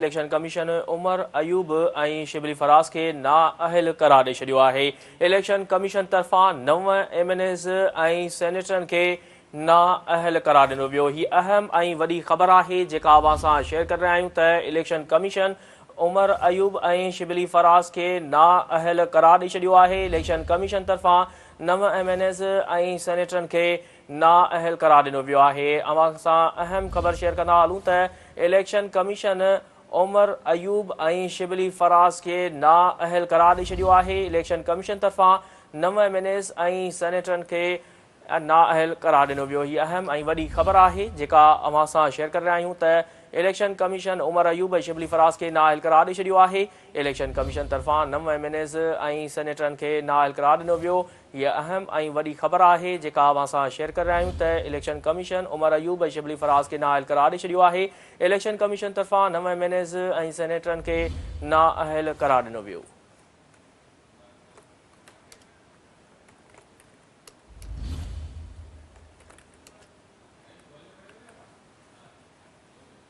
Election commission عمر ايوب ۽ شبلي فراز کي نااهل قرار ڏئي ڇڏيو آهي. اليڪشن ڪميشن طرفان نو ايم اين ايز ۽ سينيٽرن کي نااهل قرار ڏنو ويو. هي اهم ۽ وڏي خبر آهي جيڪا اوهان سان شيئر ڪري رهيا آهيون ته اليڪشن ڪميشن عمر ايوب ۽ شبلي فراز کي نااهل قرار ڏئي ڇڏيو آهي. اليڪشن ڪميشن طرفان نو ايم اين ايز ۽ سينيٽرن کي نااهل قرار ڏنو ويو آهي. اوهان سان اهم خبر شيئر ڪندا هلون ته اليڪشن ڪميشن عمر ايوب ۽ شبلي فراز کي نااهل قرار ڏئي ڇڏيو آهي. اليڪشن ڪميشن طرفان نو ايم اين ايز ۽ سينيٽرن کي نااهل قرار ڏنو ويو. هي اهم ۽ وڏي خبر آهي جيڪا اوهان سان شيئر ڪري رهيا آهيون ته اليڪشن ڪميشن عمر ايوب ۽ شبلي فراز کي نااهل قرار ڏئي ڇڏيو آهي. اليڪشن ڪميشن طرفان نو ايم اين ايز ۽ سينيٽرن کي نااهل قرار ڏنو ويو. هيء اهم ۽ وڏي خبر آهي جيڪا اوهان سان شيئر ڪري رهيا آهيون ته اليڪشن ڪميشن عمر ايوب ۽ شبلي فراز کي نااهل قرار ڏئي ڇڏيو آهي. اليڪشن ڪميشن طرفان نو ايم اين ايز ۽ سينيٽرن کي نااهل قرار ڏنو ويو.